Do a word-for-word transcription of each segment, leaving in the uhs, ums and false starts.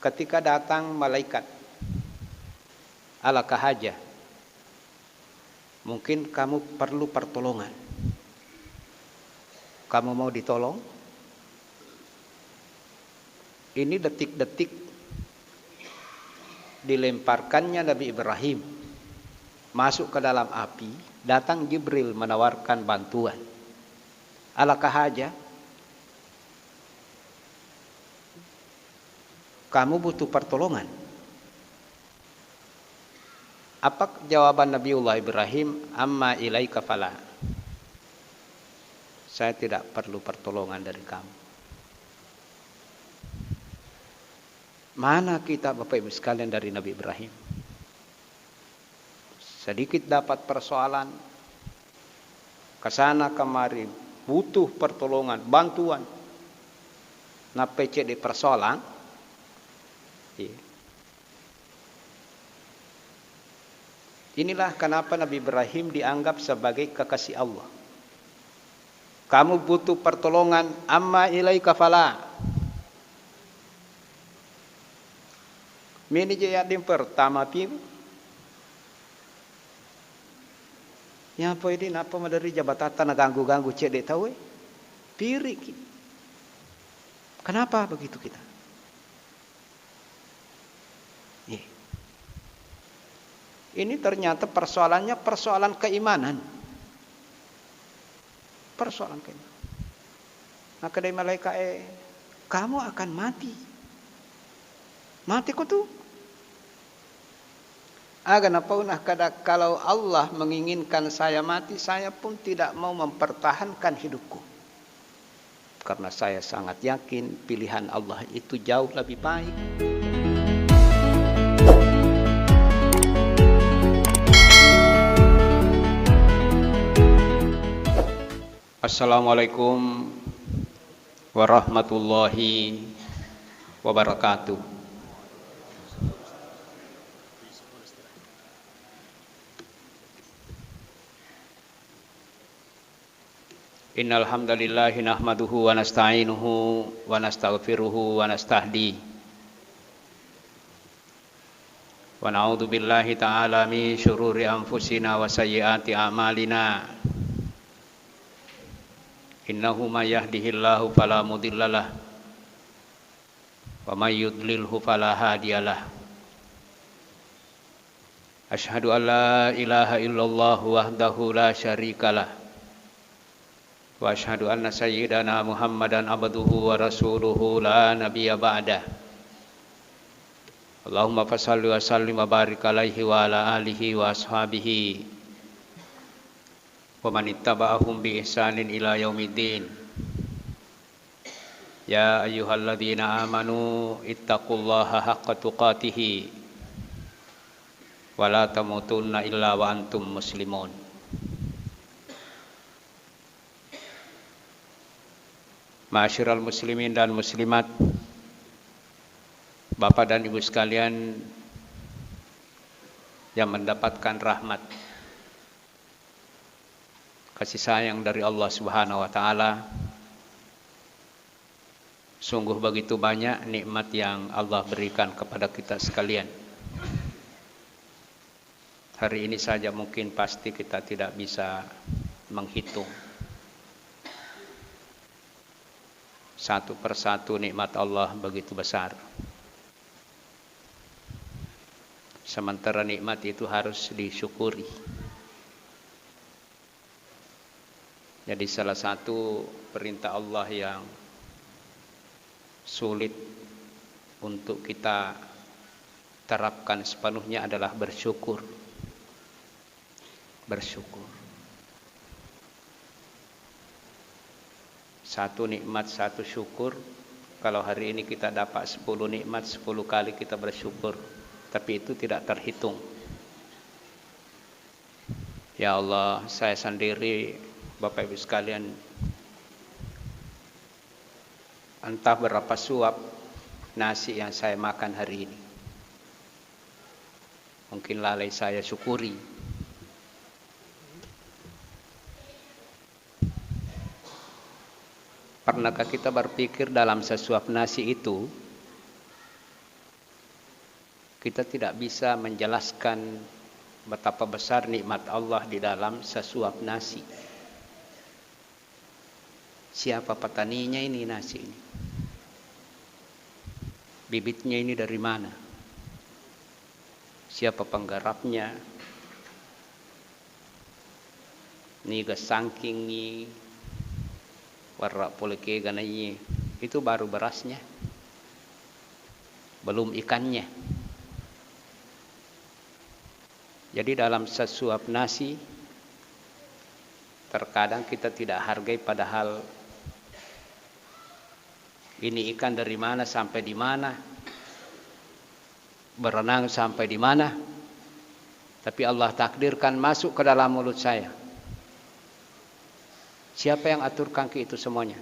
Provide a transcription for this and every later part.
Ketika datang malaikat, alaka haja, mungkin kamu perlu pertolongan. Kamu mau ditolong? Ini detik-detik dilemparkannya Nabi Ibrahim masuk ke dalam api, datang Jibril menawarkan bantuan. Alaka haja, kamu butuh pertolongan. Apa jawaban Nabiullah Ibrahim? "Amma ilaika fala." Saya tidak perlu pertolongan dari kamu. Mana kita, Bapak Ibu sekalian, dari Nabi Ibrahim? Sedikit dapat persoalan, kesana kemari butuh pertolongan, bantuan. Nappai cedde persoalan. Iya. Inilah kenapa Nabi Ibrahim dianggap sebagai kekasih Allah. Kamu butuh pertolongan, amma ilaika fala. Meni je yadding pertama pimu. Ya, apa ini, napa maderi jabatatta naganggu-ganggu cedde tau, eh? Piriki. Kenapa begitu kita? Iya. Ini ternyata persoalannya persoalan keimanan. Persoalan keimanan. Maka dari malaikat, eh, kamu akan mati. Mati ko tu. Aga napauna kada, kalau Allah menginginkan saya mati, saya pun tidak mau mempertahankan hidupku. Karena saya sangat yakin pilihan Allah itu jauh lebih baik. Assalamualaikum warahmatullahi wabarakatuh. Innal hamdalillahi nahmaduhu wa nasta'inuhu wa nastaghfiruhu wa nastahdih. Wa na'udzu billahi ta'ala min syururi anfusina wa sayyiati a'malina. Innahu may yahdihillahu fala mudhillalah wa may yudlilhu fala hadiyalah. Asyhadu an la ilaha illallah wahdahu la syarikalah. Wa asyhadu anna sayyidana Muhammadan abduhu wa rasuluhu la nabiyya ba'dah. Allahumma fasalli wa sallim wa barik alaihi wa ala alihi wa ashabihi wa man ittaba'ahum bi ihsanin ila yaumiddin. Ya ayyuhalladzina amanu ittaqullaha haqqa tuqatihi wa la tamutunna illa wa antum muslimun. Ma'asyiral muslimin dan muslimat, Bapak dan Ibu sekalian yang mendapatkan rahmat kasih sayang dari Allah Subhanahu wa Ta'ala, sungguh begitu banyak nikmat yang Allah berikan kepada kita sekalian. Hari ini saja mungkin pasti kita tidak bisa menghitung satu persatu nikmat Allah begitu besar. Sementara nikmat itu harus disyukuri. Jadi, salah satu perintah Allah yang sulit untuk kita terapkan sepenuhnya adalah bersyukur. Bersyukur. Satu nikmat, satu syukur. Kalau hari ini kita dapat sepuluh nikmat, sepuluh kali kita bersyukur. Tapi itu tidak terhitung. Ya Allah, saya sendiri, Bapak Ibu sekalian, entah berapa suap nasi yang saya makan hari ini. Mungkin lalai saya syukuri. Pernahkah kita berpikir dalam sesuap nasi itu, Kita tidak bisa menjelaskan betapa besar nikmat Allah di dalam sesuap nasi. Siapa petaninya ini nasi ini? Bibitnya ini dari mana? Siapa penggarapnya? Niga sangkingngi, warra pole kega naiye, itu baru berasnya, belum ikannya. Jadi dalam sesuap nasi, terkadang kita tidak hargai, padahal ini ikan dari mana sampai di mana, berenang sampai di mana, tapi Allah takdirkan masuk ke dalam mulut saya. Siapa yang aturkan ke itu semuanya?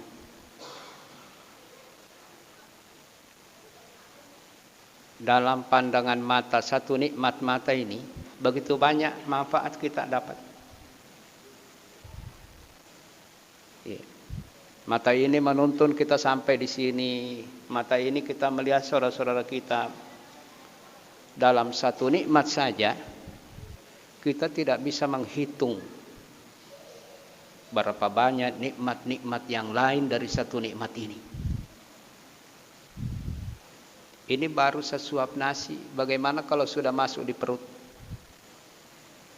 Dalam pandangan mata, satu nikmat mata ini, begitu banyak manfaat kita dapat. Iya. Mata ini menuntun kita sampai di sini. Mata ini kita melihat saudara-saudara kita. Dalam satu nikmat saja, kita tidak bisa menghitung berapa banyak nikmat-nikmat yang lain dari satu nikmat ini. Ini baru sesuap nasi. Bagaimana kalau sudah masuk di perut?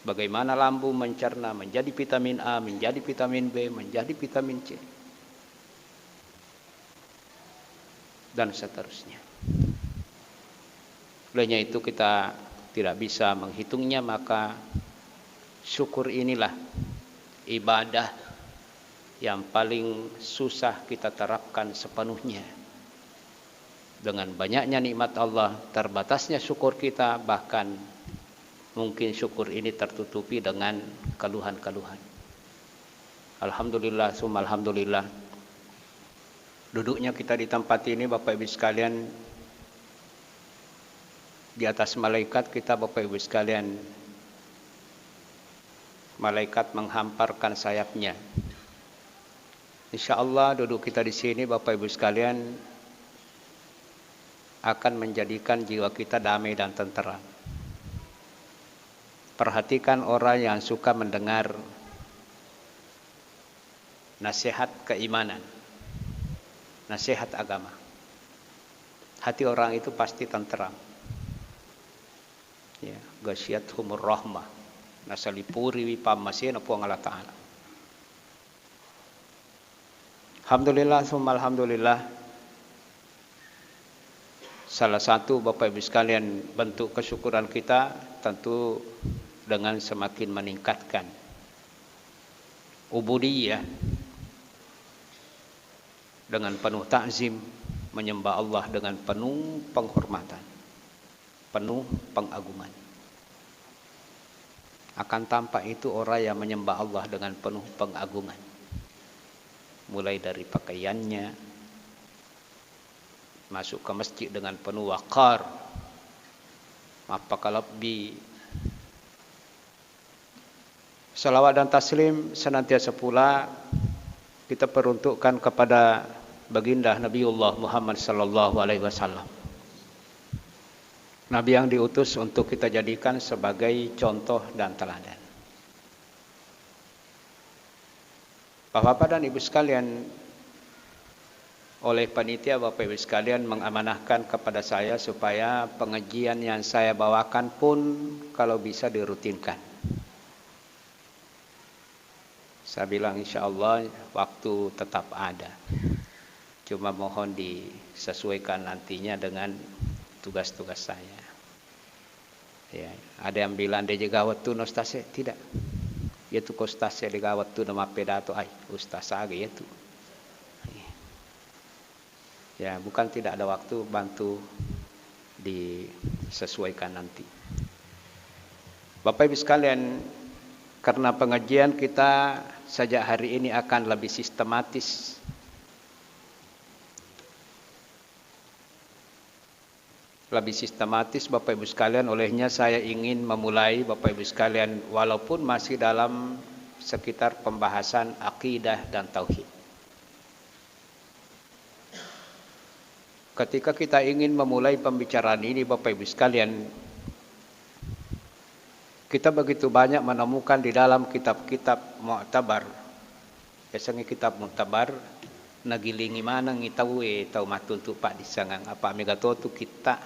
Bagaimana lambung mencerna menjadi vitamin A, menjadi vitamin B, menjadi vitamin C, dan seterusnya. Olehnya itu, kita tidak bisa menghitungnya, maka syukur inilah ibadah yang paling susah kita terapkan sepenuhnya. Dengan banyaknya nikmat Allah, terbatasnya syukur kita, bahkan mungkin syukur ini tertutupi dengan keluhan-keluhan. Alhamdulillah, summa alhamdulillah. Duduknya kita di tempat ini, Bapak Ibu sekalian, di atas malaikat kita, Bapak Ibu sekalian, malaikat menghamparkan sayapnya. Insya Allah, duduk kita di sini, Bapak Ibu sekalian, akan menjadikan jiwa kita damai dan tenteram. Perhatikan orang yang suka mendengar nasihat keimanan, nasihat agama. Hati orang itu pasti tenteram. Ya, ghasyiyat humur rahmah. Nasalipuriwi pammasena Puang Allah Ta'ala. Alhamdulillah, summa alhamdulillah. Salah satu, Bapak Ibu sekalian, bentuk kesyukuran kita tentu dengan semakin meningkatkan ubudiyah, dengan penuh takzim, menyembah Allah dengan penuh penghormatan, penuh pengagungan. Akan tampak itu orang yang menyembah Allah dengan penuh pengagungan. Mulai dari pakaiannya, masuk ke masjid dengan penuh wakar, mappakalebbi. Salawat dan taslim senantiasa pula kita peruntukkan kepada Baginda Nabiullah Muhammad sallallahu alaihi wasallam. Nabi yang diutus untuk kita jadikan sebagai contoh dan teladan. Bapak-bapak dan Ibu sekalian, oleh panitia, Bapak Ibu sekalian, mengamanahkan kepada saya supaya pengajian yang saya bawakan pun kalau bisa dirutinkan. Saya bilang, "Insya Allah waktu tetap ada. Cuma mohon disesuaikan nantinya dengan tugas-tugas saya." Ya, ada yang bilang, "De' je gaga wettunna, Ustaz e." Tidak. Iyatu ko Ustaz e de' gaga wettunna mappidato, ai, Ustaz aga iyatu. Ya, bukan tidak ada waktu, bantu disesuaikan nanti. Bapak Ibu sekalian, karena pengajian kita sejak hari ini akan lebih sistematis, lebih sistematis, Bapak Ibu sekalian. Olehnya saya ingin memulai, Bapak Ibu sekalian, walaupun masih dalam sekitar pembahasan akidah dan tauhid. Ketika kita ingin memulai pembicaraan ini, Bapak Ibu sekalian, kita begitu banyak menemukan di dalam kitab-kitab mu'tabar. Yasengnge kitab mu'tabar, nagilingi manengngi tauwe, tau mattuntu paddissengang. Apa mega totu kitta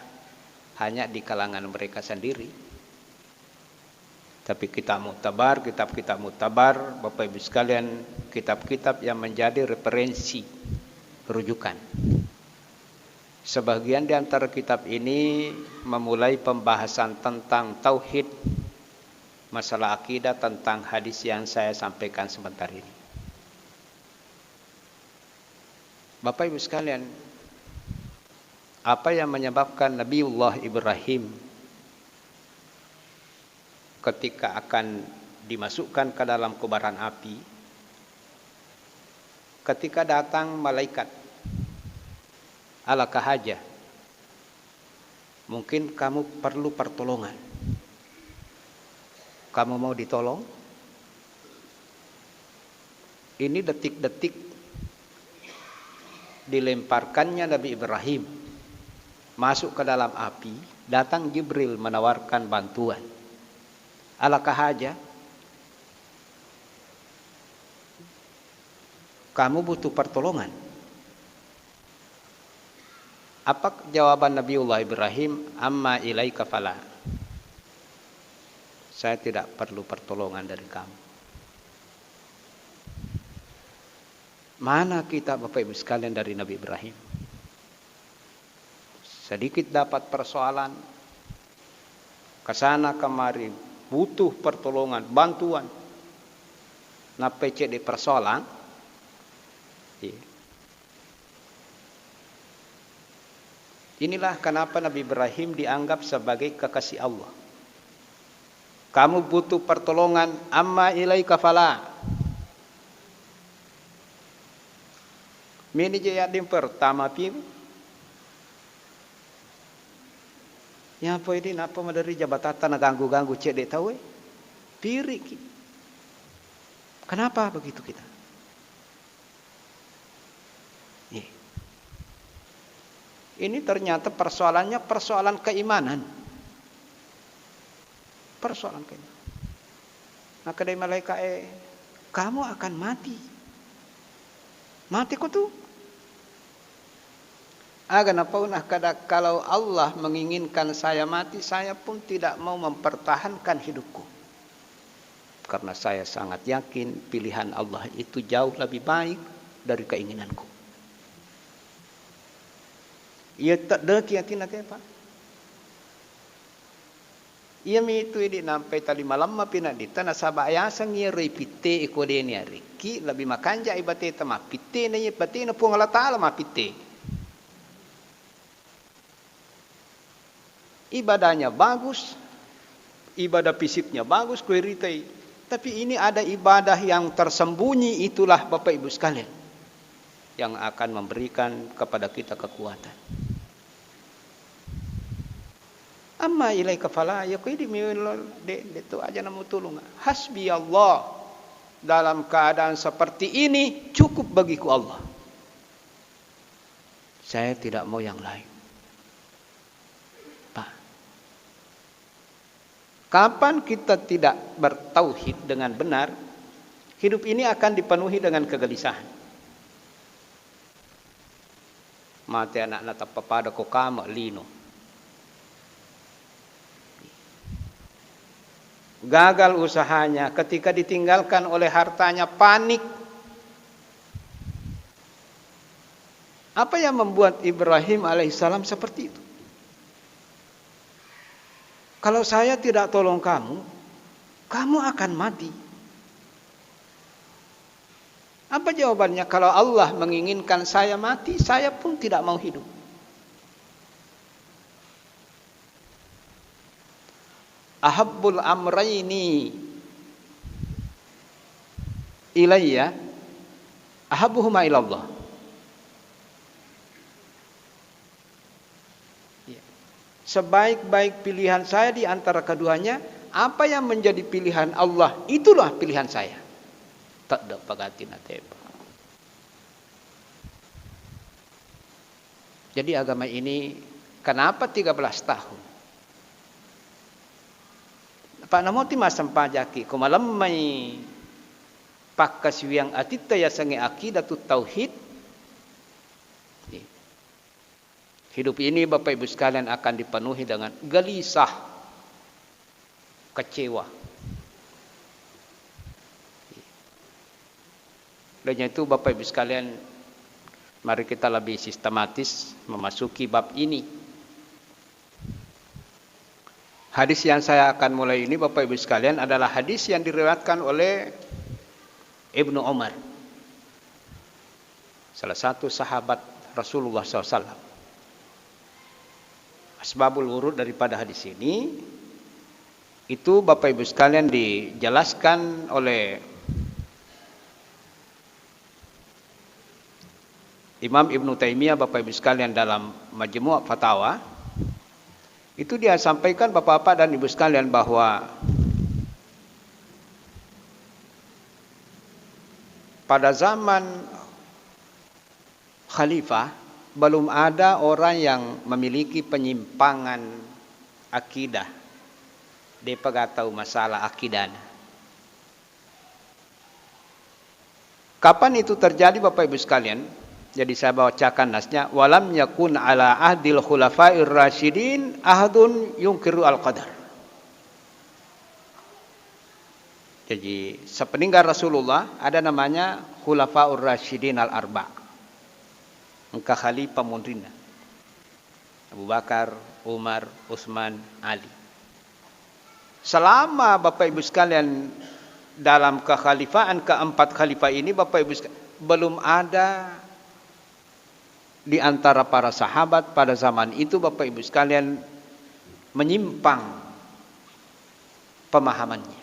hanya di kalangan mereka sendiri. Tapi kitab mu'tabar, kitab-kitab mu'tabar, Bapak Ibu sekalian, kitab-kitab yang menjadi referensi, rujukan. Sebagian di antara kitab ini memulai pembahasan tentang tauhid, masalah akidah, tentang hadis yang saya sampaikan sebentar ini. Bapak Ibu sekalian, apa yang menyebabkan Nabiullah Ibrahim ketika akan dimasukkan ke dalam kobaran api, ketika datang malaikat, "Alaka haja?" Mungkin kamu perlu pertolongan. Kamu mau ditolong? Ini detik-detik dilemparkannya Nabi Ibrahim masuk ke dalam api, datang Jibril menawarkan bantuan. "Alaka haja?" Kamu butuh pertolongan. Apa jawaban Nabiullah Ibrahim? "Amma ilaika fala." "Saya tidak perlu pertolongan dari kamu." Mana kita, Bapak Ibu sekalian, dari Nabi Ibrahim? Sedikit dapat persoalan, kesana kemari butuh pertolongan, bantuan. Nappai cedde persoalan. Iya. Inilah kenapa Nabi Ibrahim dianggap sebagai kekasih Allah. Kamu butuh pertolongan, "Amma ilaika fala." Meni je yadding pertama pi. Ya apa ini, napa maderi jabatatta naganggu-ganggu cedde tauwe? Piriki. Kenapa begitu kita? Iya. Ini ternyata persoalannya persoalan keimanan. Persoalan keimanan. Maka dari malaikat, eh, kamu akan mati. Mati ko tu. Aga napauna kada, kalau Allah menginginkan saya mati, saya pun tidak mau mempertahankan hidupku. Karena saya sangat yakin pilihan Allah itu jauh lebih baik dari keinginanku. Iya teddeki atinna te, Pak. Iya mitu idi nampai tali malamma pinadditta nasaba yaseng iyaro ipitte iko deni arikki lebih makanja ibateta mappitte na iya batena Puang Allah Taala mappitte. Ibadahnya bagus, ibadah fisiknya bagus, kueritai. Tapi ini ada ibadah yang tersembunyi, itulah Bapak Ibu sekalian, yang akan memberikan kepada kita kekuatan. Amma ilaika fala, ya ko idi mi lo, de, de tu aja namu tulung. Hasbi Allah. Dalam keadaan seperti ini, cukup bagiku Allah. Saya tidak mau yang lain. Pak, kapan kita tidak bertauhid dengan benar, hidup ini akan dipenuhi dengan kegelisahan. Mate anakna tappa pada ko kama lino. Gagal usahanya, ketika ditinggalkan oleh hartanya, panik. Apa yang membuat Ibrahim alaihissalam seperti itu? "Kalau saya tidak tolong kamu, kamu akan mati." Apa jawabannya? "Kalau Allah menginginkan saya mati, saya pun tidak mau hidup." "Ahabbul amraini ilayya, ahabbuhuma ilallah." Iya. "Sebaik-baik pilihan saya di antara keduanya, apa yang menjadi pilihan Allah, itulah pilihan saya." Tadda pagati na tepa. Jadi agama ini kenapa tiga belas tahun? Apa namoti massempajaki, ko malemmai pakkasiwiang atitta yasengnge akidatut tauhid, hidup ini, Bapak Ibu sekalian, akan dipenuhi dengan gelisah, kecewa. Olehnya itu, Bapak Ibu sekalian, mari kita lebih sistematis memasuki bab ini. Hadis yang saya akan mulai ini, Bapak Ibu sekalian, adalah hadis yang diriwayatkan oleh Ibnu Umar, salah satu sahabat Rasulullah sallallahu alaihi wasallam. Asbabul wurud daripada hadis ini, itu, Bapak Ibu sekalian, dijelaskan oleh Imam Ibnu Taimiyah, Bapak Ibu sekalian, dalam Majmu' Fatawa, itu dia sampaikan, Bapak-bapak dan Ibu sekalian, bahwa pada zaman khalifah belum ada orang yang memiliki penyimpangan akidah, de'pa ga tau masalah akidana. Kapan itu terjadi, Bapak Ibu sekalian? Jadi saya bacakan nasnya, "Walam yakun ala ahdil khulafair rasyidin ahdun yungkiru al-qadar." Jadi sepeninggal Rasulullah ada namanya khulafaur rasyidin al-arba. Engka khalifah munrinna. Abu Bakar, Umar, Utsman, Ali. Selama Bapak Ibu sekalian dalam kekhalifahan keempat khalifah ini, Bapak Ibu sek-, belum ada di antara para sahabat pada zaman itu, Bapak Ibu sekalian, menyimpang pemahamannya.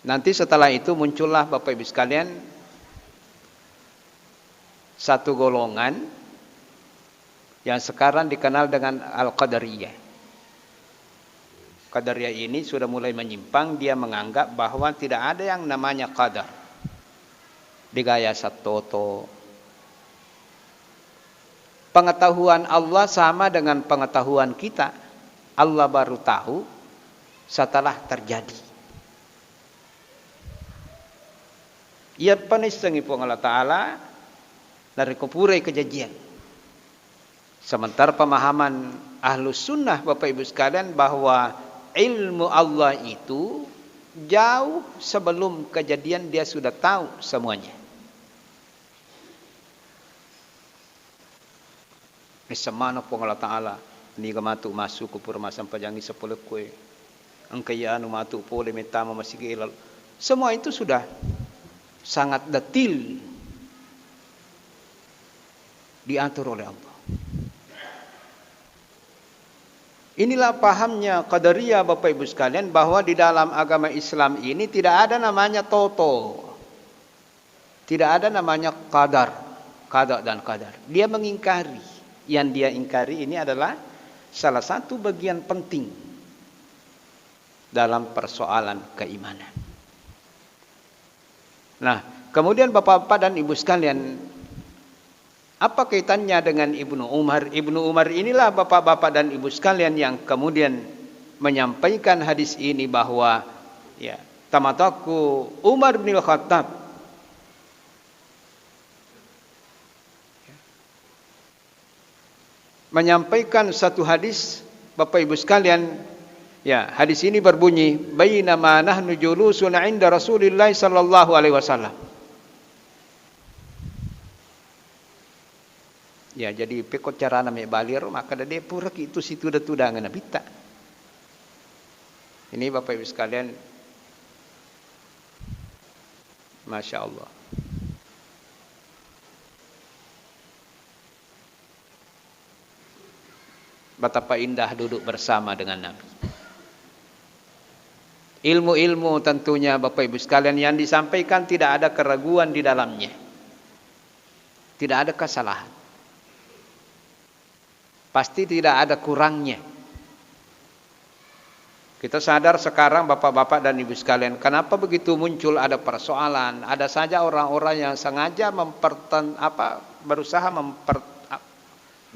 Nanti setelah itu muncullah, Bapak Ibu sekalian, satu golongan yang sekarang dikenal dengan Al-Qadariyah. Qadariyah ini sudah mulai menyimpang, dia menganggap bahwa tidak ada yang namanya qadar. Digaya sattoto. Pengetahuan Allah sama dengan pengetahuan kita. Allah baru tahu setelah terjadi. Iyapa naissengngi Puang Allah Ta'ala narekko purai kejadian. Sementara pemahaman Ahlus Sunnah, Bapak Ibu sekalian, bahwa ilmu Allah itu jauh sebelum kejadian, dia sudah tahu semuanya. Naisseng maneng Puang Allah Ta'ala, niga matu massu ku pura massempajangngi sepolekkoe. Engka iya anu matu pole mettama masigi elal. Semua itu sudah sangat detil diatur oleh Allah. Inilah pahamnya Qadariyah, Bapak Ibu sekalian, bahwa di dalam agama Islam ini tidak ada namanya toto. Tidak ada namanya qadar, qada dan qadar. Dia mengingkari. Yang dia ingkari ini adalah salah satu bagian penting dalam persoalan keimanan. Nah, kemudian Bapak-bapak dan Ibu sekalian, apa kaitannya dengan Ibnu Umar? Ibnu Umar inilah Bapak-bapak dan Ibu sekalian yang kemudian menyampaikan hadis ini bahwa, ya, tamatakku Umar bin Khattab menyampaikan satu hadis, Bapak Ibu sekalian, ya, hadis ini berbunyi, "Bainama nahnu julusun inda Rasulillah sallallahu alaihi wasallam." Ya, jadi pekko carana mebali ro, maka dade puraki itu situda-tudangeng Nabitta. Ini Bapak Ibu sekalian, Masya Allah. Betapa indah duduk bersama dengan Nabi. Ilmu-ilmu tentunya Bapak Ibu sekalian yang disampaikan tidak ada keraguan di dalamnya. Tidak ada kesalahan. Pasti tidak ada kurangnya. Kita sadar sekarang, Bapak-bapak dan Ibu sekalian, kenapa begitu muncul ada persoalan, ada saja orang-orang yang sengaja memperten-, apa, berusaha memper-,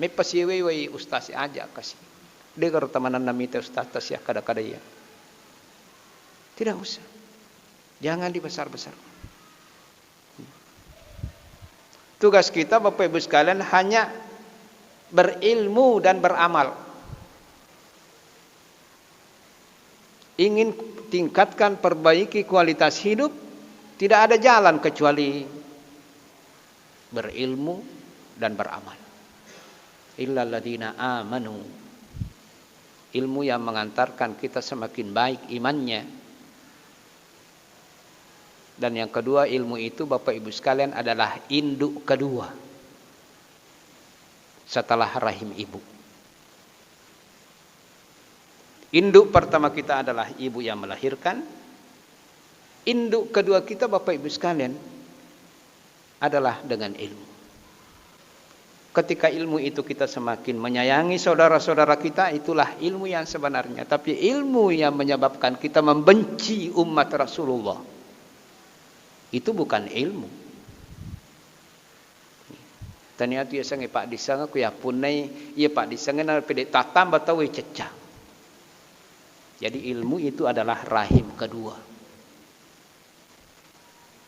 Meppa siewewai ustaz aja kasi. Degaro tamananna mita ustaz tasia kada-kada iya. Tidak usah. Jangan dibesar-besar. Tugas kita, Bapak Ibu sekalian, hanya berilmu dan beramal. Ingin tingkatkan, perbaiki kualitas hidup, tidak ada jalan kecuali berilmu dan beramal. Illalladzina amanu. Ilmu yang mengantarkan kita semakin baik imannya. Dan yang kedua, ilmu itu, Bapak Ibu sekalian, adalah induk kedua setelah rahim ibu. Induk pertama kita adalah ibu yang melahirkan. Induk kedua kita, Bapak Ibu sekalian, adalah dengan ilmu. Ketika ilmu itu kita semakin menyayangi saudara-saudara kita, itulah ilmu yang sebenarnya. Tapi ilmu yang menyebabkan kita membenci umat Rasulullah, itu bukan ilmu. Tania tu yasengnge paddissengeng, ku yappunnai iya paddissengeng na pede tattamba tau cecca. Jadi ilmu itu adalah rahim kedua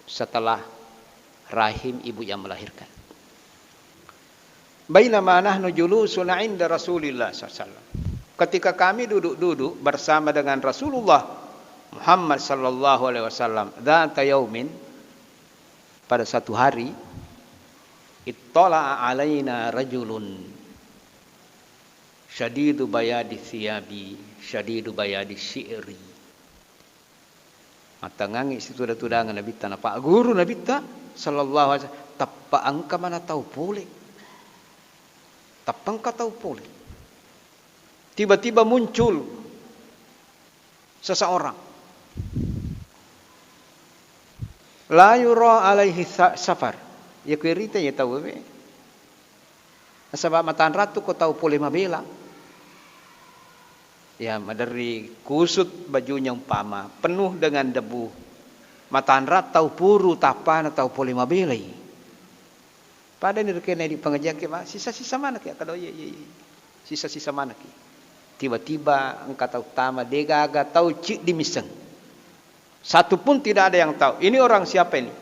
setelah rahim ibu yang melahirkan. Bainama nahnu julusun inda Rasulillah sallallahu alaihi wasallam. Ketika kami duduk-duduk bersama dengan Rasulullah Muhammad sallallahu alaihi wasallam, dzata yaumin, pada satu hari, ittala'a alaina rajulun syadidu bayadi thiyabi, syadidu bayadi syi'ri. Mattengngangngi situda-tudangeng Nabitta, napagguru Nabitta sallallahu alaihi wasallam, tappa engka mana tau pole. Tappa engka tau pole. Tiba-tiba muncul seseorang. La yura alaihi sa-, safar. Iya ku irita iya tau we. Nasaba matanratu ko tau pole mabela. Ya, maderri kusut bajunya umpama, penuh dengan debu. Matanra tau puru tappana tau pole mabelai. Pada ni rekena di pengajian ke, Pak, sisa-sisa mana ke? Kada, iya, iya, iya. Sisa-sisa mana ke? Tiba-tiba engka tau tama, degaga tau ciddi miseng. Satu pun tidak ada yang tahu. Ini orang siapa ini?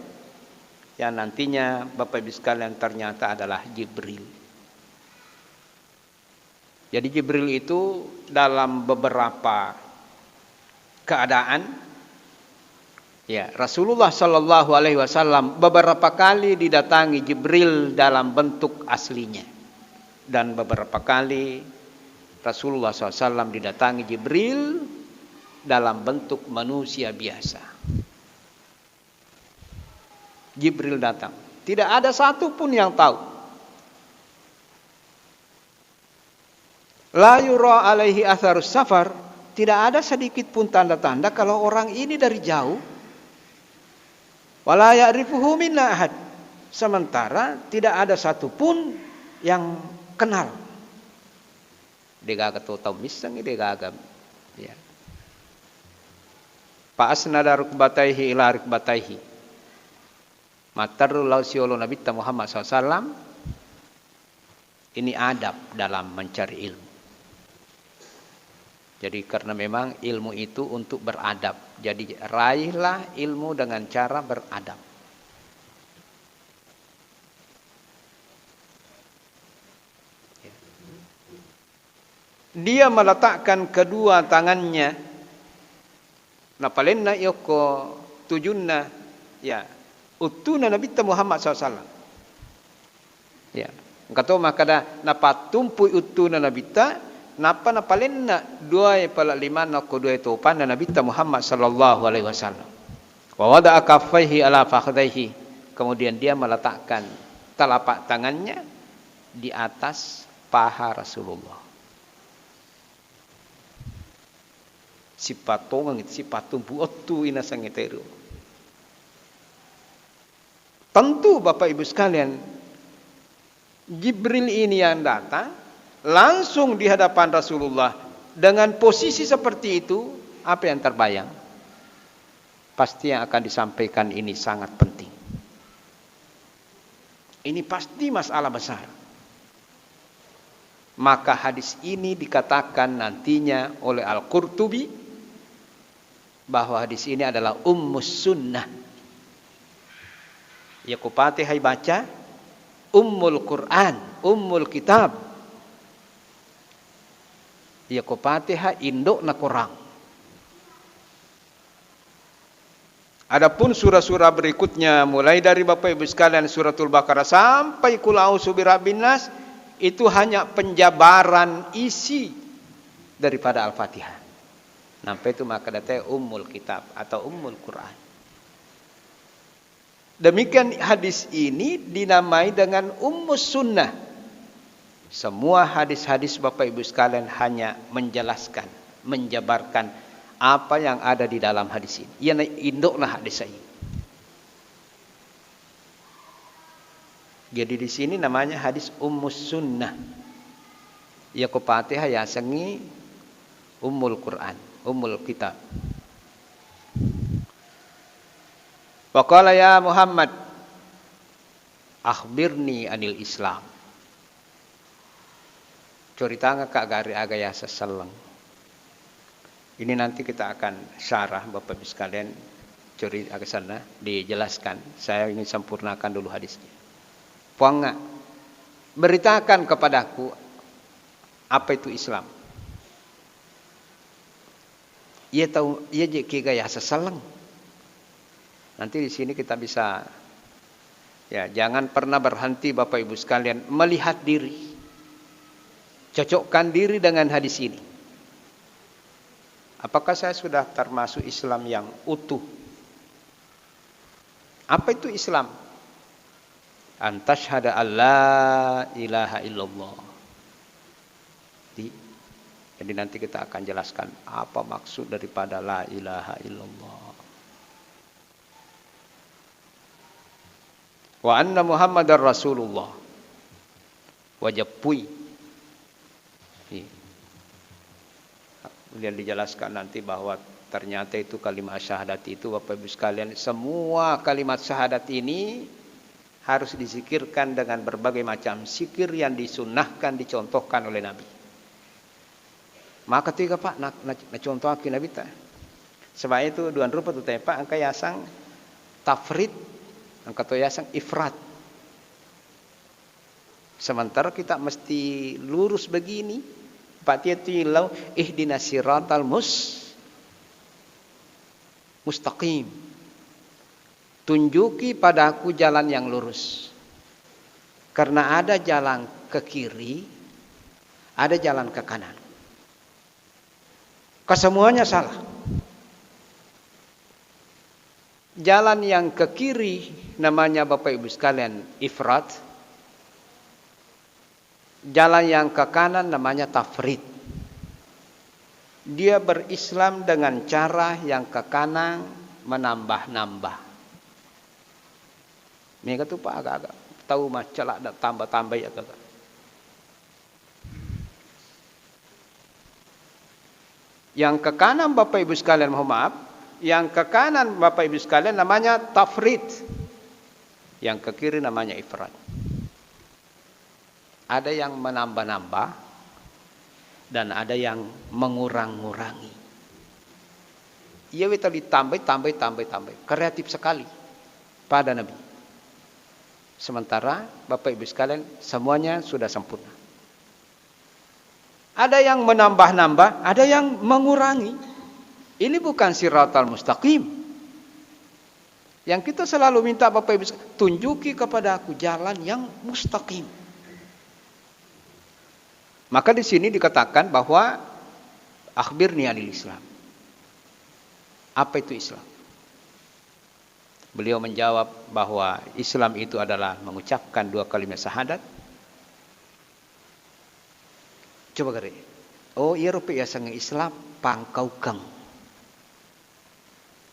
Yang nantinya Bapak Ibu sekalian ternyata adalah Jibril. Jadi Jibril itu dalam beberapa keadaan, ya, Rasulullah sallallahu alaihi wasallam beberapa kali didatangi Jibril dalam bentuk aslinya. Dan beberapa kali Rasulullah sallallahu alaihi wasallam didatangi Jibril dalam bentuk manusia biasa. Jibril datang. Tidak ada satu pun yang tahu. La yura alaihi atharus safar, tidak ada sedikit pun tanda-tanda kalau orang ini dari jauh. Wala ya'rifuhu minna ahad. Sementara tidak ada satu pun yang kenal. Degaga to tau missengngi, degaga. Ya. Fa asnada rukbataihi ila rukbataihi. Matteru lao siolo Nabitta Muhammad sallallahu alaihi wasallam. Ini adab dalam mencari ilmu. Jadi karena memang ilmu itu untuk beradab. Jadi raihlah ilmu dengan cara beradab. Ya. Dia meletakkan kedua tangannya, napalenna yokko tujunna, ya, uttuna Nabitta Muhammad sallallahu alaihi wasallam. Ya, engka to makkada napattumpui uttuna Nabitta, nappa napalenna duae pala limanna okko duae topanna Nabitta Muhammad sallallahu alaihi wasallam. Wa wada'a kaffaihi ala fakhdaihi, kemudian dia meletakkan telapak tangannya di atas paha Rasulullah. Sipatongeng, sipattumpu ottu inasengnge teru. Tentu Bapak Ibu sekalian, Jibril ini yang datang langsung di hadapan Rasulullah dengan posisi seperti itu, apa yang terbayang? Pasti yang akan disampaikan ini sangat penting. Ini pasti masalah besar. Maka hadis ini dikatakan nantinya oleh Al-Qurtubi bahwa hadis ini adalah ummus sunnah. Iya ko Fatihah ibaca, ummul Quran, ummul kitab. Iya ko Fatihah, indo'na Quran. Adapun surah-surah berikutnya, mulai dari Bapak Ibu sekalian, Suratul Baqarah sampai Qul A'udzu Birabbin Nas, itu hanya penjabaran isi daripada Al-Fatihah. Nampai itu maka datanya Ummul Kitab atau Ummul Quran. Demikian hadis ini dinamai dengan Ummus Sunnah. Semua hadis-hadis, Bapak Ibu sekalian, hanya menjelaskan, menjabarkan apa yang ada di dalam hadis ini. Iyana indo'na hadis ini. Jadi di sini namanya hadis Ummus Sunnah. Iya ko Fatihah yasengngi Ummul Quran, Ummul Kitab. Wa qala, "Ya Muhammad, akhbirni anil Islam." Coritangekka gare aga yaseng selleng. Ini nanti kita akan syarah, Bapak Ibu sekalian, curi aga sana dijelaskan. Saya ingin sempurnakan dulu hadisnya. Puangnga, beritakan kepadaku apa itu Islam. Iya tau, iya je kega yaseng selleng. Nanti di sini kita bisa, ya, jangan pernah berhenti, Bapak Ibu sekalian, melihat diri. Cocokkan diri dengan hadis ini. Apakah saya sudah termasuk Islam yang utuh? Apa itu Islam? An tasyhada an la ilaha illallah. Di-, jadi nanti kita akan jelaskan apa maksud daripada la ilaha illallah. Wa anna Muhammadar Rasulullah. Wajeppui. Iya. Kemudian dijelaskan nanti bahwa ternyata itu kalimat syahadat itu, Bapak Ibu sekalian, semua kalimat syahadat ini harus dizikirkan dengan berbagai macam zikir yang disunnahkan, dicontohkan oleh Nabi. Maka tiga, Pak, na-, na-, nacontohkan Nabi ta. Sebab itu dua rupa tu, Pak, engka yaseng tafrid, engka to yaseng ifrat. Sementara kita mesti lurus begini. Pak, tiap tu ilau, ihdinas siratal mus-, mustaqim. Tunjuki padaku jalan yang lurus. Karena ada jalan ke kiri, ada jalan ke kanan. Kesemuanya salah. Jalan yang ke kiri namanya, Bapak Ibu sekalian, ifrat. Jalan yang ke kanan namanya tafrid. Dia berislam dengan cara yang ke kanan, menambah-nambah. Mega tu, Pak, agak-agak tau macca ladda tambah-tambah ya, agak-agak. Yang ke kanan, Bapak Ibu sekalian, mohon maaf, yang ke kanan, Bapak Ibu sekalian, namanya tafrid. Yang ke kiri namanya ifrad. Ada yang menambah-nambah dan ada yang mengurang-ngurangi. Iya, wita ditambai, tambai, tambai, tambai. Kreatif sekali pada Nabi. Sementara, Bapak Ibu sekalian, semuanya sudah sempurna. Ada yang menambah-nambah, ada yang mengurangi. Ini bukan siratal mustaqim. Yang kita selalu minta, Bapak Ibu, tunjuki kepada aku jalan yang mustaqim. Maka di sini dikatakan bahwa, "Akhbirni anil Islam." Apa itu Islam? Beliau menjawab bahwa Islam itu adalah mengucapkan dua kalimat syahadat. Coba gare. Oh, iyaro pe yasengnge Islam, pangkaukeng.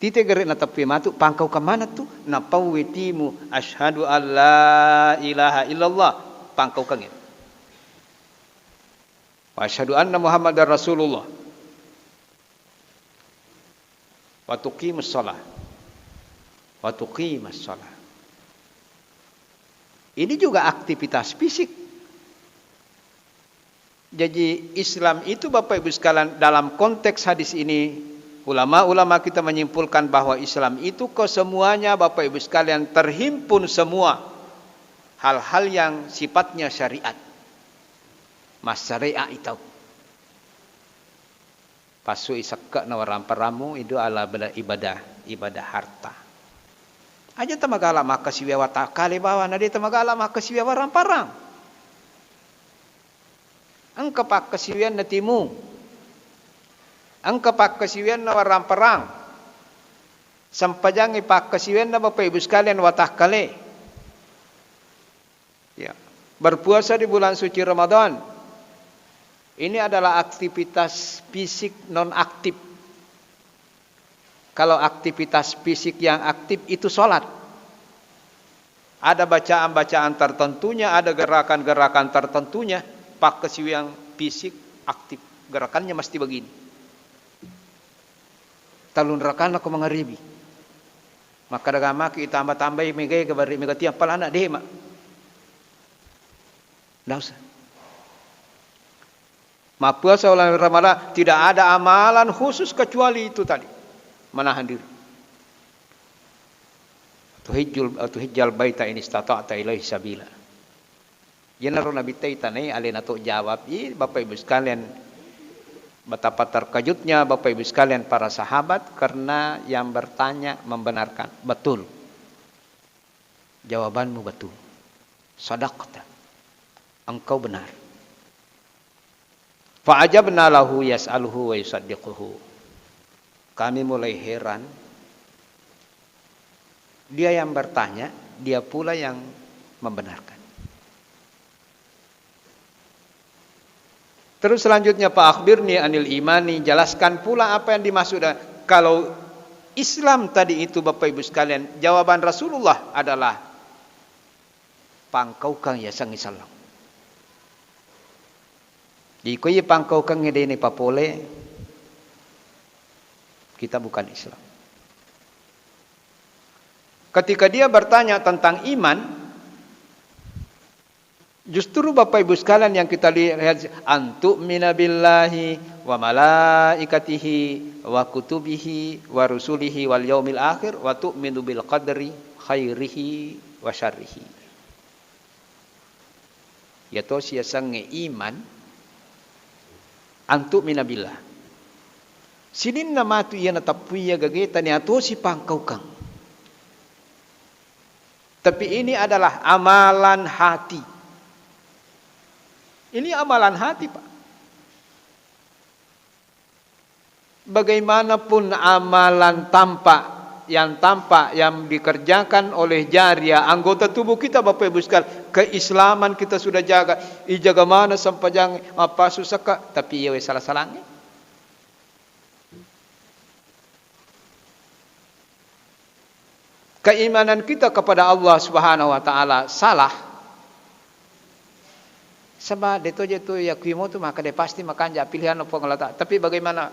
Tite gare nateppi matu, pangkaukeng maneng tu? Napauwi timu, "Asyhadu an la ilaha illallah." Pangkaukeng itu. "Wa asyhadu anna Muhammadar Rasulullah." "Wa tuqimus shalah." "Wa tuqimus shalah." Ini juga aktivitas fisik. Jadi, Islam itu, Bapak Ibu sekalian, dalam konteks hadis ini, ulama-ulama kita menyimpulkan bahwa Islam itu kesemuanya, Bapak Ibu sekalian, terhimpun semua hal-hal yang sifatnya syariat. Massyariat itu. Passui sekke'na waramparammu, idu ala bela-, ibadah, ibadah harta. Aja tamagala makkasiwiang watakkale bawang, na de tamagala makkasiwiang waramparang. Engka pakkasiwianna timu. Engka pakkasiwianna waramparang. Sempajangngi pakkasiwianna, Bapak Ibu sekalian, watakkale. Ya. Berpuasa di bulan suci Ramadan. Ini adalah aktivitas fisik non aktif. Kalau aktivitas fisik yang aktif itu sholat. Ada bacaan-bacaan tertentunya, ada gerakan-gerakan tertentunya, pakkasiwiang fisik aktif. Gerakannya mesti begini. Tellung rakaat ko mangaribi. Makkeda gamaki itamba-tambai megai gabari mega tiang palana dema. Ndak usah. Mappuasa ulana Ramadan, tidak ada amalan khusus kecuali itu tadi. Menahan diri. Tuhijjul, tuhijjal baita in istata'ta ilaihi sabila. Iyanaro Nabitta itanai alena to jawab. Ih, Bapak Ibu sekalian, betapa terkejutnya Bapak Ibu sekalian para sahabat karena yang bertanya membenarkan. Betul. Jawabanmu betul. Sadaqta. Engkau benar. Fa'ajabna lahu yas'aluhu wa yusaddiquhu. Kami mulai heran. Dia yang bertanya, dia pula yang membenarkan. Terus selanjutnya, "Fa akhbirni anil imani," jelaskan pula apa yang dimaksud. Kalau Islam tadi itu, Bapak Ibu sekalian, jawaban Rasulullah adalah pangkaukang yasengnge selleng. Iko iye pangkaukengnge de' ni papole, kita bukan Islam. Ketika dia bertanya tentang iman, justru Bapak Ibu sekalian yang kita lihat, "Antu'mina billahi wa malaikatihi wa kutubihi wa rusulihi wal yaumil akhir wa tu'minu bil qadri khairihi wa syarrihi." Iyatosi yasengnge iman, antu'mina billah. Sininna matu iya natappuiya gageta, niatosi pangkaukang. Tapi ini adalah amalan hati. Ini amalan hati, Pak. Bagaimanapun amalan tampak, yang tampak, yang dikerjakan oleh jariah, anggota tubuh kita, Bapak Ibu sekalian, keislaman kita sudah jaga, ijaga mana sempajang, mappasu seka, tapi iya we sala-salangnge. Keimanan kita kepada Allah Subhanahu wa Ta'ala salah. Saba de' to je tu yakui mo tu, maka de' pasti makanja pilihan Puang Allah Ta'ala. Tapi bagaimana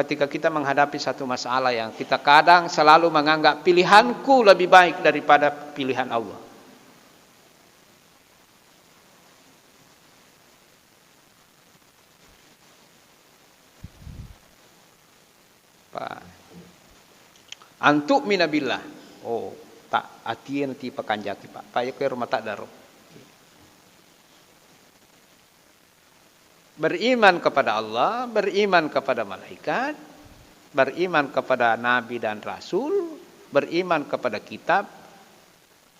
ketika kita menghadapi satu masalah yang kita kadang selalu menganggap pilihanku lebih baik daripada pilihan Allah? Pak. Antu'mina billah. Oh, tak, atie nati pakanjaki, Pak. Pak, yako ero mata daro. Beriman kepada Allah, beriman kepada malaikat, beriman kepada nabi dan rasul, beriman kepada kitab,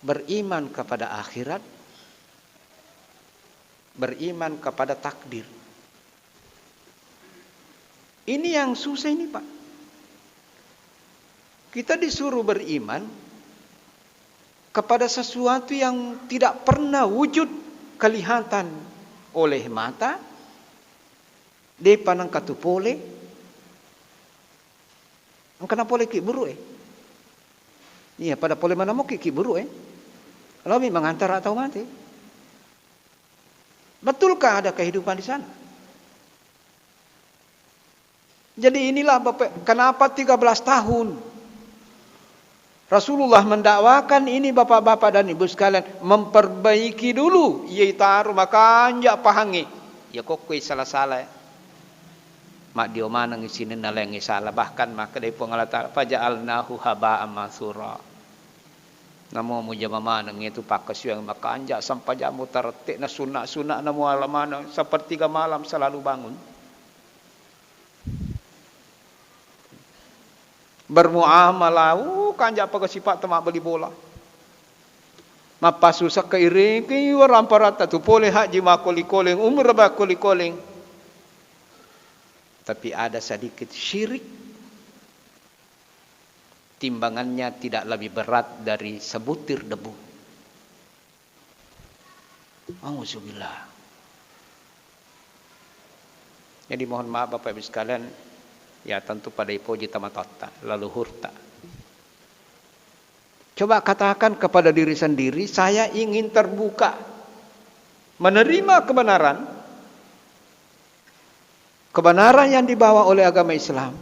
beriman kepada akhirat, beriman kepada takdir. Ini yang susah ini, Pak. Kita disuruh beriman kepada sesuatu yang tidak pernah wujud kelihatan oleh mata, de'pa nengka tu pole, engka napole ki buru e. Iya, pada pole manamo ki, ki buru e. Laomi mangantara tau mate. Betulkah ada kehidupan di sana? Jadi inilah Bapak, kenapa tiga belas tahun? Rasulullah mendakwakan ini, Bapak-bapak dan Ibu sekalian, memperbaiki dulu, iya itaro makanja pahangnge. Iya kokkoi sala-sala, maddio maneng sininna laingnge sala. Bahkan makkedai Puang Allah Ta'ala, "Faja'alnahu haba'an mansura." Namo mujama maneng itu pakkasiwiang makanja, sampajang mutarette'na, sunna-sunna namo ala maneng, sepertiga malam selalu bangun. Bermuamalah, uh, kanja paga sipa' tama beli bola. Mappasusakka irekeng waramparatta tu pole haji makkoli-koleng, umrah makkoli-koleng. Tapi ada sedikit syirik, timbangannya tidak lebih berat dari sebutir debu. Auzubillah. Jadi mohon maaf Bapak Ibu sekalian, ya tentu pada ipoji tomatoatta, leluhurta. Coba katakan kepada diri sendiri, "Saya ingin terbuka, menerima kebenaran, kebenaran yang dibawa oleh agama Islam."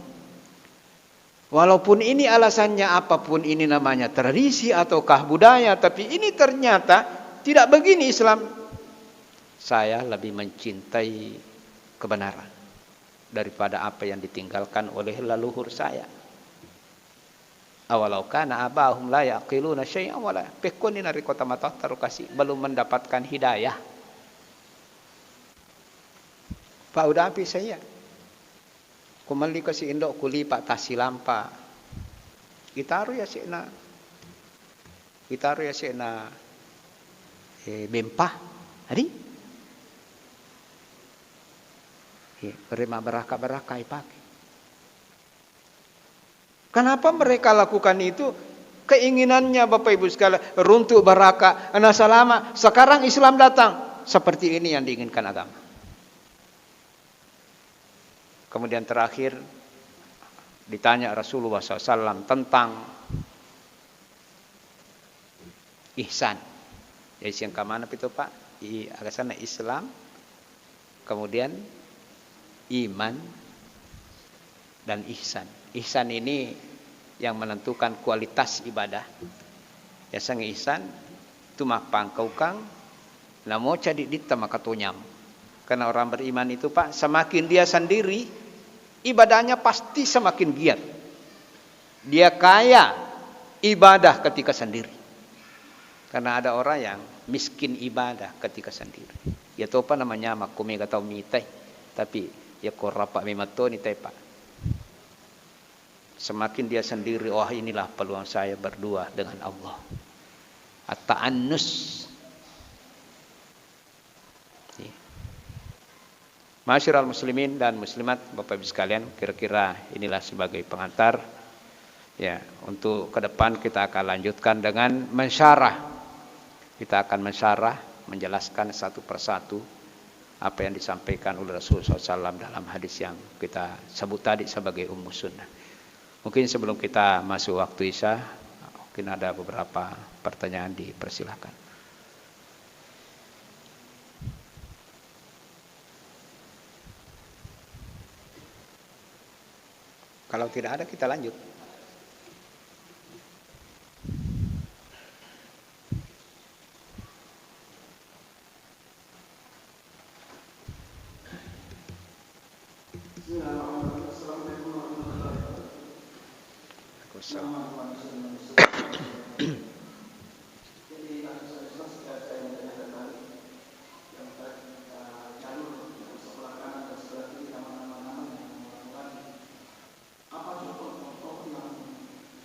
Walaupun ini alasannya apapun, ini namanya tradisi ataukah budaya, tapi ini ternyata tidak begini Islam. Saya lebih mencintai kebenaran daripada apa yang ditinggalkan oleh leluhur saya. "Awalau kana abahum la yaqiluna syai'an wala." Pekkoni narekko tomatoatta ro kasi belum mendapatkan hidayah. Pak udapi saya. Ko melli kasi indo' kulipa' tasilampa. Itaro yase'na, itaro yase'na, eh, bempa. Adi? Eh, rema baraka-baraka ipake. Kenapa mereka lakukan itu? Keinginannya Bapak Ibu sekalian, runtuh baraka, na salama. Sekarang Islam datang. Seperti ini yang diinginkan agama. Kemudian terakhir ditanya Rasulullah sallallahu alaihi wasallam tentang ihsan. Jadi siangka maneng pitu, Pak? I-, aga senna Islam, kemudian iman, dan ihsan. Ihsan ini yang menentukan kualitas ibadah. Yaseng ihsan tu mappangkaukang namo cadiditta makatonyam. Karena orang beriman itu, Pak, semakin dia sendiri, ibadahnya pasti semakin giat. Dia kaya ibadah ketika sendiri. Karena ada orang yang miskin ibadah ketika sendiri. Ya topa namanya makko mega tau mitai. Tapi ya ko rapa memang toni tai, Pak. Semakin dia sendiri, "Wah, inilah peluang saya berdua dengan Allah." At-ta'annus. Iya. Ma'asyiral muslimin dan muslimat, Bapak Ibu sekalian, kira-kira inilah sebagai pengantar. Ya, untuk ke depan kita akan lanjutkan dengan mensyarah. Kita akan mensyarah, menjelaskan satu persatu apa yang disampaikan oleh Rasulullah sallallahu alaihi wasallam dalam hadis yang kita sebut tadi sebagai Ummu Sunnah. Mungkin sebelum kita masuk waktu Isya, mungkin ada beberapa pertanyaan, dipersilakan. Kalau tidak ada, kita lanjut. Bismillahirrahmanirrahim. Assalamualaikum warahmatullahi wabarakatuh. Waalaikumsalam. Jadi, langsung saja, saya mau tanyakan tadi, yang tadi, eh, jalur yang sebelah kanan dan sebelah kiri nama-nama yang mau tadi. Apa contoh-contoh yang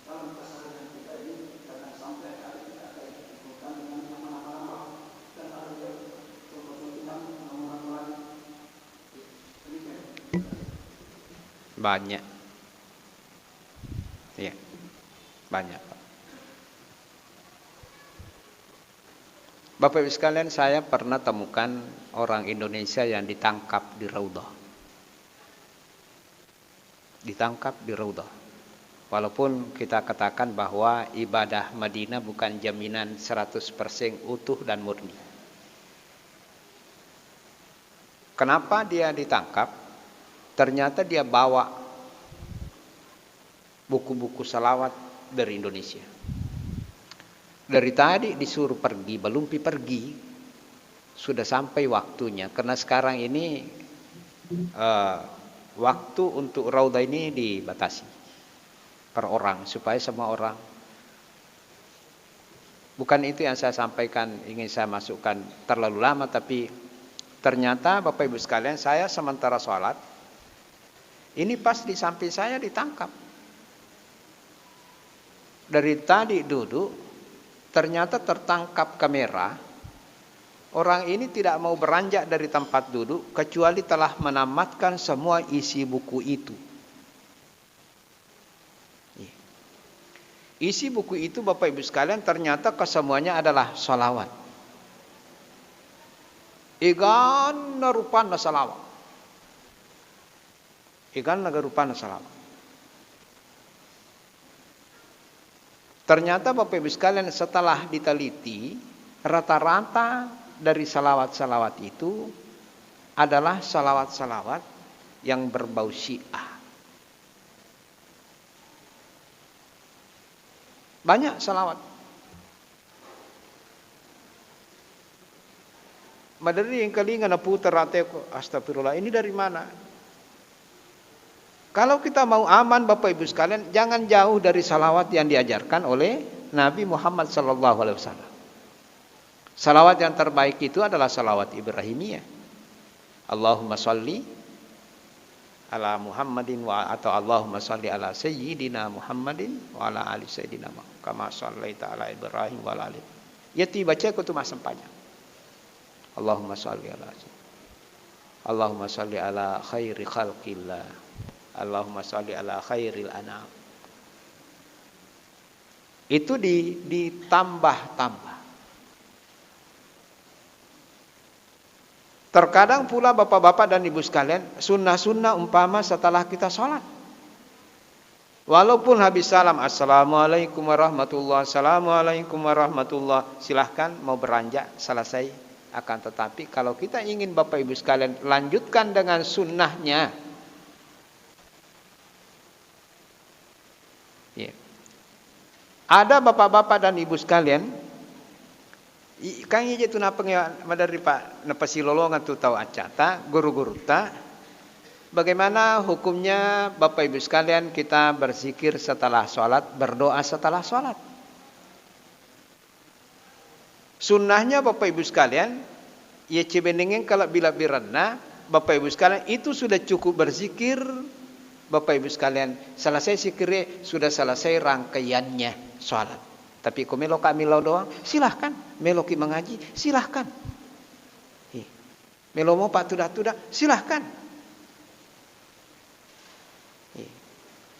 dalam keseharian kita ini kadang sampai kali kita kayak dikumpulkan dengan nama-nama, dan ada juga contoh-contoh yang nama-nama lain. Demikian. Banyak. Iya. Banyak, Pak. Bapak Ibu sekalian, saya pernah temukan orang Indonesia yang ditangkap di Raudhah. Ditangkap di Raudhah. Walaupun kita katakan bahwa ibadah Madinah bukan jaminan seratus persen utuh dan murni. Kenapa dia ditangkap? Ternyata dia bawa buku-buku salawat dari Indonesia. Dari tadi disuruh pergi, belum pi pergi, sudah sampai waktunya. Karena sekarang ini, eh, waktu untuk Raudhah ini dibatasi per orang, supaya semua orang. Bukan itu yang saya sampaikan, ingin saya masukkan terlalu lama, tapi ternyata Bapak Ibu sekalian, saya sementara sholat, ini pas di samping saya ditangkap. Dari tadi duduk, ternyata tertangkap kamera. Orang ini tidak mau beranjak dari tempat duduk kecuali telah menamatkan semua isi buku itu. Iya. Isi buku itu, Bapak Ibu sekalian, ternyata kesemuanya adalah salawat. Eganna rupanna salawat. Eganna rupanna salawat. Ternyata, Bapak Ibu sekalian, setelah diteliti, rata-rata dari salawat-salawat itu adalah salawat-salawat yang berbau Syiah. Banyak salawat. Maderri engkalinga naputar ateku, "Astagfirullah, ini dari mana?" Kalau kita mau aman, Bapak Ibu sekalian, jangan jauh dari salawat yang diajarkan oleh Nabi Muhammad sallallahu alaihi wasallam. Salawat yang terbaik itu adalah salawat Ibrahimiyah. Allahumma salli ala Muhammadin wa, atau Allahumma salli ala Sayyidina Muhammadin wa ala ali Sayyidina Muhammad, kama sallaita ala Ibrahim wa ala ali. Iya tu baca ko tu massempajang. Allahumma salli ala Sayyidina. Allahumma salli ala khairi khalqillah. Allahumma salli ala khairil anam. Itu di, ditambah-tambah. Terkadang pula, Bapak-bapak dan Ibu sekalian, sunnah-sunnah umpama setelah kita sholat. Walaupun habis salam, "Assalamualaikum warahmatullah, assalamualaikum warahmatullah," silahkan mau beranjak, selesai. Akan tetapi, kalau kita ingin, Bapak Ibu sekalian, lanjutkan dengan sunnahnya, iya. Ada, Bapak-bapak dan Ibu sekalian, i-, kan ije tu napeng ya maderri, Pak, napasilolongan tu tau accata, guru-gurutta. Bagaimana hukumnya, Bapak Ibu sekalian, kita berzikir setelah sholat, berdoa setelah sholat? Sunnahnya, Bapak Ibu sekalian, iya cebenengeng kalebbi-lebbirenna, Bapak Ibu sekalian, itu sudah cukup berzikir, Bapak Ibu sekalian, selesai zikirnya, sudah selesai rangkaiannya sholat. Tapi ko meloka millau doang, silahkan. Meloki mengaji, silahkan. Ih. Melo mopa tuda-tuda, silahkan. Iya.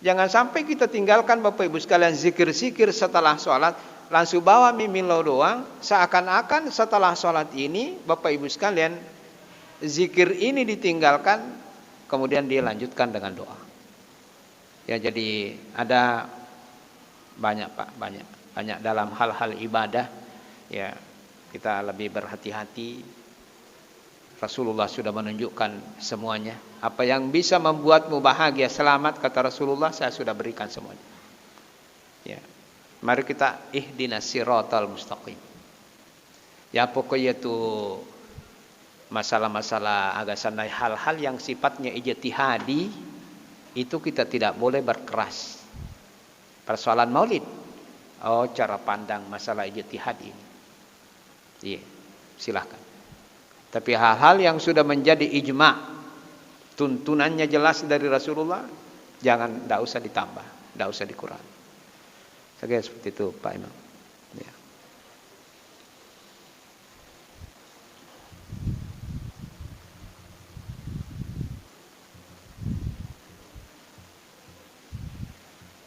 Jangan sampai kita tinggalkan, Bapak Ibu sekalian, zikir-zikir setelah sholat, langsung bawa mi millau doang, seakan-akan setelah sholat ini, Bapak Ibu sekalian, zikir ini ditinggalkan, kemudian dia lanjutkan dengan doa. Ya, jadi ada banyak, Pak, banyak. Banyak dalam hal-hal ibadah, ya, kita lebih berhati-hati. Rasulullah sudah menunjukkan semuanya. "Apa yang bisa membuatmu bahagia, selamat," kata Rasulullah, "saya sudah berikan semuanya." Ya. Mari kita ihdinas siratal mustaqim. Ya, pokoknya itu masalah-masalah agasanna, hal-hal yang sifatnya ijtihadi, itu kita tidak boleh berkeras. Persoalan maulid, oh, cara pandang masalah ijtihad ini. Iya, silahkan. Tapi hal-hal yang sudah menjadi ijma, tuntunannya jelas dari Rasulullah, jangan, ndak usah ditambah, ndak usah dikurangi. Saya kira seperti itu, Pak Imam. Ya.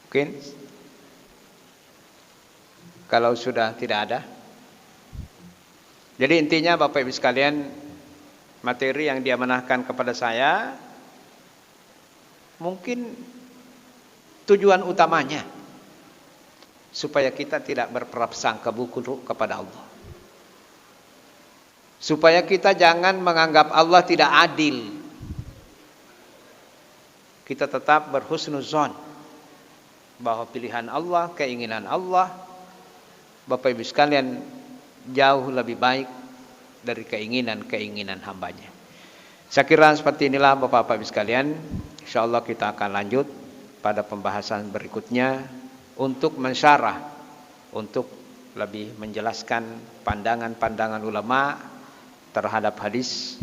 Mungkin kalau sudah tidak ada. Jadi intinya, Bapak Ibu sekalian, materi yang diamanahkan kepada saya, mungkin tujuan utamanya supaya kita tidak berprasangka buruk kepada Allah. Supaya kita jangan menganggap Allah tidak adil. Kita tetap berhusnuzon. bahwa pilihan Allah, keinginan Allah, Bapak Ibu sekalian, jauh lebih baik dari keinginan-keinginan hambanya. Saya kira seperti inilah Bapak-Bapak Ibu sekalian. Insya Allah kita akan lanjut pada pembahasan berikutnya untuk mensyarah, untuk lebih menjelaskan pandangan-pandangan ulama terhadap hadis,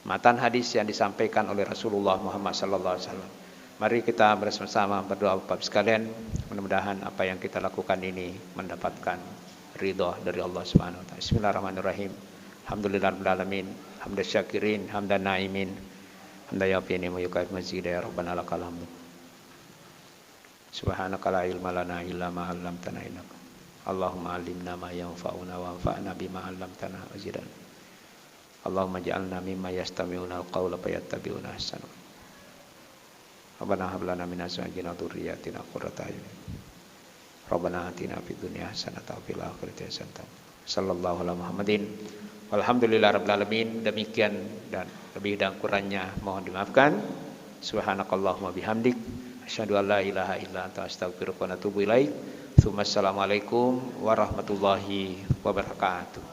matan hadis yang disampaikan oleh Rasulullah Muhammad sallallahu alaihi wasallam. Mari kita bersama-sama berdoa Bapak sekalian, mudah-mudahan apa yang kita lakukan ini mendapatkan ridha dari Allah Subhanahu wa taala. Bismillahirrahmanirrahim. Alhamdulillahirabbil alamin. Hamdan syakirin, hamdan naimin. Hamdan yafi ni'ma yukafi mazida ya Rabbana lakal hamdu. Subhanaka la ilma lana illa ma 'allamtana innaka. Allahumma 'allimna ma yanfa'una wanfa'na bima 'allamtana wa zidna. Allahumma ij'alna mimman yastami'una al-qaula fayattabi'una ahsana. Rabbana hab lana min azwajina wa dzurriyyatina qurrata a'yun. Rabbana atina fid dunya hasanatan wa fil akhirati hasanatan. Sallallahu ala Muhammadin. Walhamdulillahirabbil alamin. Demikian dan lebih dan kurangnya mohon dimaafkan. Subhanakallahumma bihamdik. Asyhadu an la ilaha illa anta astaghfiruka wa atubu ilaik. Tsumma assalamualaikum warahmatullahi wabarakatuh.